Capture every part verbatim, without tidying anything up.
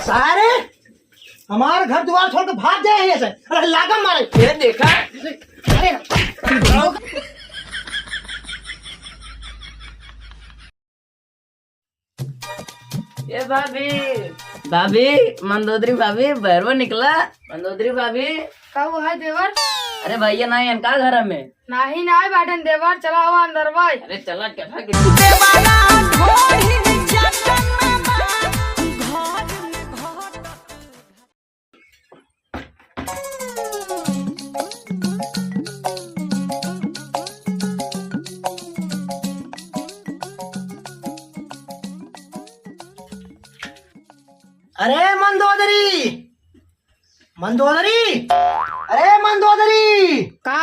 सारे हमार घर दुआर छोड़ के भाग जाए यहाँ से। अरे लागा मारे। ये देखा। अरे ए भाभी, भाभी, मंदोदरी भाभी, बहरवा निकला, मंदोदरी भाभी। का हुआ है देवर? अरे भैया ना, इनका घर में। नाही, नाही, बाटन देवर, चला हुआ अंदर भाई। अरे चला, क्या था कि देवारा ढोढ़ी में जतन में बा, घर में घोट। अरे मंदोदरी, मंदोदरी, अरे मंदोदरी। का?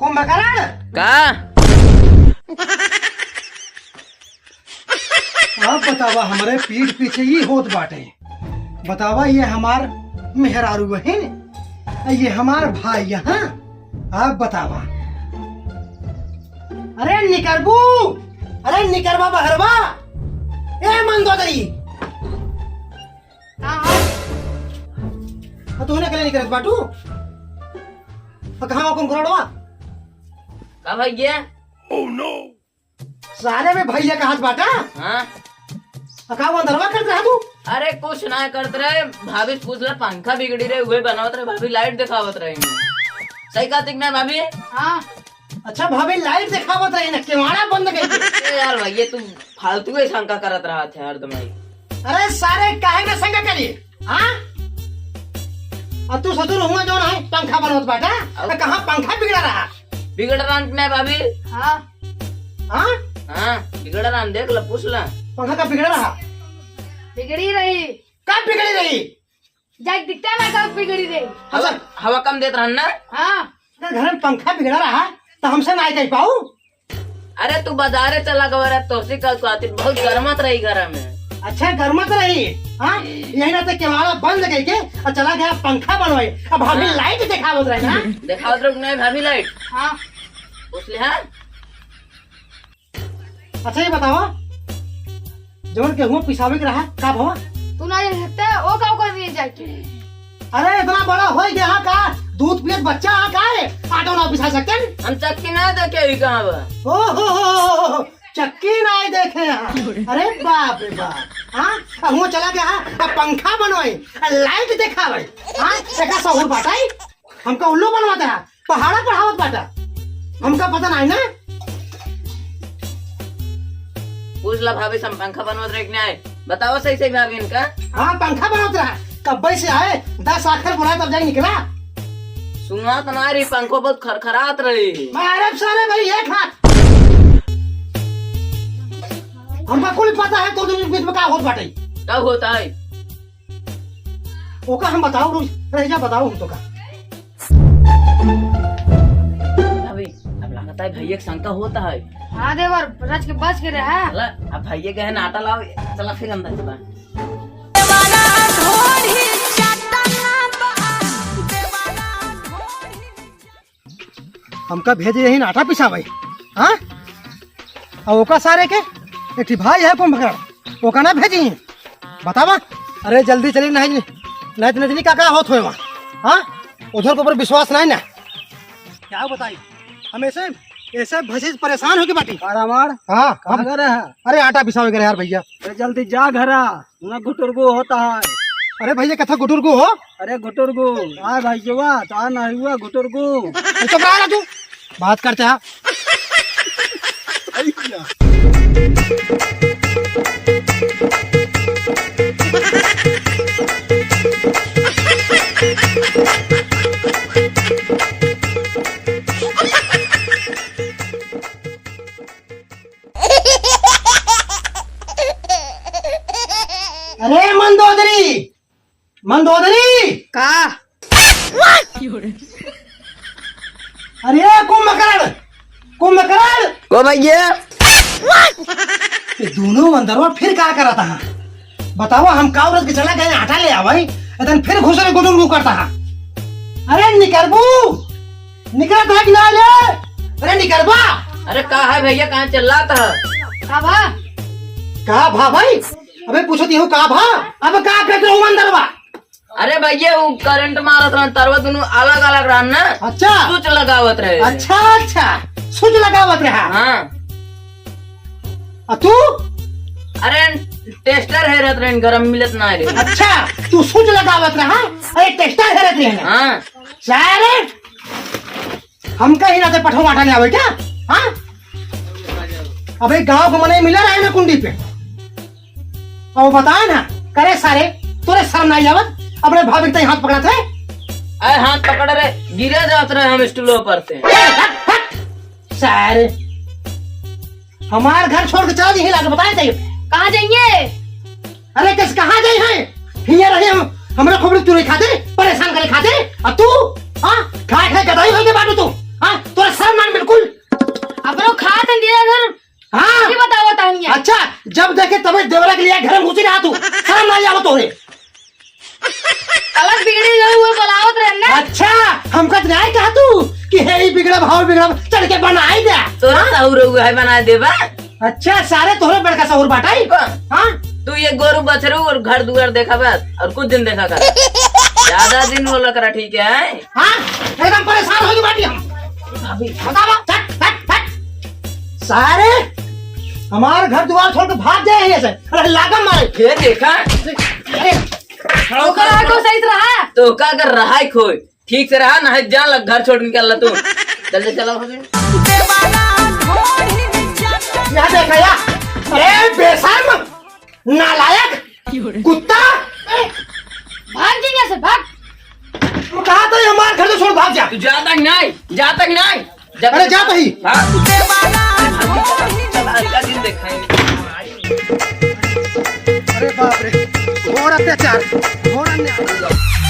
कुंभकर्ण। का? अब बतावा, हमरे पीठ पीछे ई होत बाटे। बतावा, ये हमार मेहरारू बहिन, ये हमार भाई यहाँ। अब बतावा। अरे निकरबू, अरे निकरबा बहरवा। ए मंदोदरी। का हो? आ, तू ना कले निकरत बाटू? आ, कहाँ हो कुंभकर्णवा? का भैया? सारे में भैया कहत बाटा? हाँ। आ, का वो अंदरवा करत रहा तू? अरे कुछ ना करत रहे, भाभी से पूछ ले, पंखा बिगड़ी रहे, उहे बनावत रहे, भाभी लाइट देखावत रहे। सही कहत है कि ना भाभी? हाँ। अच्छा भाभी लाइट देखावत रही ना, केवाड़ा बंद कर दे। ए यार भैया, तू फालतू ही शंका करत रहा थे हरदम ही। अरे सारे काहे ना शंका करी, हाँ? और तू ससुर हुआ जो ना है, पंखा बनवत बाटा, अब तो कहाँ पंखा बिगड़ा रहा? बिगड़ रहा ना भाभी। हाँ। हाँ? हाँ, बिगड़ रहा, देख ला, पूछ ला। पंखा का बिगड़ा रहा? बिगड़ी रही। कब बिगड़ी रही? जाके दिखता ना कब बिगड़ी रही। हवा, अच्छा। हवा कम देत रहन ना? हाँ। अगर घर में पंखा बिगड़ा रहा, तो हमसे ना कह पाऊ? अरे तू बाजारे चला गवा रहा, तोसी का खातिर बहुत गरमत रही घर में। अच्छा, गरमत रही? हाँ, यही ना तो केवाड़ा बंद करके और चला गया पंखा बनवाई। अब भाभी हाँ। लाइट देखावत रही ना। देखावत रहो कि नहीं भाभी लाइट? हाँ। पूछ ले, हाँ? अच्छा ये बतावा, जवन गेहूं पिसावे के रहा, का भवा? तू ना ये हत्ते, ओ का कर रही जाए तू? अरे इतना बड़ा हो गया है का? दूध पियत बच्चा है का रे? आटो ना पिसा सकते? हम चक्की ना देखे ही कहाँ बा? ओ हो हो हो हो, चक्की ना ही देखे हैं। अरे बाप रे बाप, हाँ? अब वो चला गया है, अब पंखा बनवाई, लाइट देखावे, हाँ? एका सहूर बाटाई। हमका उल्लू बनवत रहा, पहाड़ा पढ़ावत बाटा, हमका पता नहीं ना। पूछ ला भाभी से, हम पंखा बनवत रहे कि नहीं आए? बताओ सही सही भाभी इनका। हाँ, पंखा बनवत रहा, कब्बे से आए, दस आखर बोला तब जाके निकला। सुना तो ना रही, पंखो बहुत खरखरात रही। मारब सारे भाई एक हाथ। हमका कुल पता है, तो बीच में का होत बाटे। का होता है? ओका हम बताओ रोज, रह जा बताओ हम तो का। अबे, अब लागत है भैया के शंका होता है। हाँ देवर, बच के, बच के रहा। चला, अब भैया के है ना आटा लाओ, चला फिर अंदर चला। हमका भेजे यही आटा पिसावे, हाँ? और ओका सारे के एक ठी भाई है कुंभकर्ण, ओका ना भेजी, बतावा। अरे जल्दी चली, नहीं, नहीं तो नजनी का का होत होए वहाँ, हाँ? उधर के ऊपर विश्वास नहीं ना। क्या बताई, हम ऐसे, ऐसे भैंसे से परेशान हो के बाटी। आराम आड़? हाँ, कहाँ हम गए रहे? अरे आटा पिसावे गए रहे यार भैया। अरे जल्दी जा घरा। ना गुटुरगु होता है। अरे भैया, कथा गुटुरगु हो? अरे गुटुरगु, आ भैया, तो आ ना हुआ गुटुरगु। ए, चुप रहा ना तू, बात करते हैं। अरे मंदोदरी, मंदोदरी! का? अरे कुंभकर्ण, कुंभकर्ण! को भैया? ये दोनों मंदरवा फिर का करत हैं? बतावा, हम का औरत के चला गए आटा ले आवई, इतन फिर घुसरे गुटुरगु करत हैं। अरे निकरबू, निकरत है कि ना रे? अरे निकरबा। अरे का है भैया, कहाँ चिल्लात है? का बा? का भा भाई? अबे पूछत हूँ का भा? अब का करत रहू अंदर बा? अरे भैया, वो करंट मारत रहन, तरवा दुनू अलग अलग रहन ना। अच्छा। स्विच लगावत रहे। अच्छा, अच्छा, स्विच लगावत रहा। हाँ। आ तू? अरे टेस्टर हेरत रहन, गरम मिलत ना रहे। अच्छा, तू स्विच लगावत रहा, अरे टेस्टर हेरत रहन। हाँ। सारे हमका ही नाते पठो बाटा ले आवे क्या? हाँ? अबे गाँव को मने मिला रहे ना कुंडी पे। अब बताए ना, करे सारे, तोरे शर्म नाहीं आवत? अपने भाभी के तई हाथ पकड़त है? अरे हाथ पकड़ रहे, गिरे जात रहे हम स्टूलों पर से। ए, हट, हट। सारे, हमार घर छोड़ के चला दी लाके बताए तई। कहाँ जाइए? अरे किस कहाँ जाई है? हियाँ रहे हम, हमरा खोपड़ी चुरे खातिर, परेशान करे खातिर। आ तू, हाँ, खाए खाए गदाई होके बाटू तू। हाँ, तोरा शर्म नाहीं बिल्कुल। अपनो खात हैं दिया घर। हाँ। ये बताओ तानिया। अच्छा, जब देखे तबे देवरा के लिए घर में घुसी रहा तू। शर्म नाहीं आवत तोरे। अलग बिगड़ी गई हुए बोलावत रहे ना। अच्छा, हमका तो नाहीं कहा तू कि हे ई बिगड़ब, हाउ बिगड़ब, चढ़ के बनाई दे। तोरा सहूर हुआ है, बनाए देबा। अच्छा, सारे तोहरे बड़का सहूर बाटाई। हाँ। हाँ? तू ये गोरू बछरू और घर दुआर देखा बस, और कुछ दिन देखा कर। ज्यादा दिन वो लकड़ा ठीक है। हाँ? एकदम परेशान हो गई बाटी हम। अभी बतावा, फट, फट, फट। सारे हमार घर दुआर छोड़ के भाग जाए हैं ऐसे। अरे लागा मारे। ये देखा? अरे, ओकर आगो सही से रहा। तो का कर रहा है खोए? ठीक से रहा, नाहीं जान लग घर छोड़ निकल ला तू। जल्दी चला भाभी। यहाँ देखा या? अरे बेशर्म, नालायक, कुत्ता। भाग जाइए से, भाग। तू कहा था हमार घर तो छोड़ भाग जा। तू जाता ही नाहीं, जाता ही नाहीं। अरे जा तो ही। हाँ। चला, आज का दिन देखाएंगे। अरे बाप रे, घोर अत्याचार, घोर अन्याय।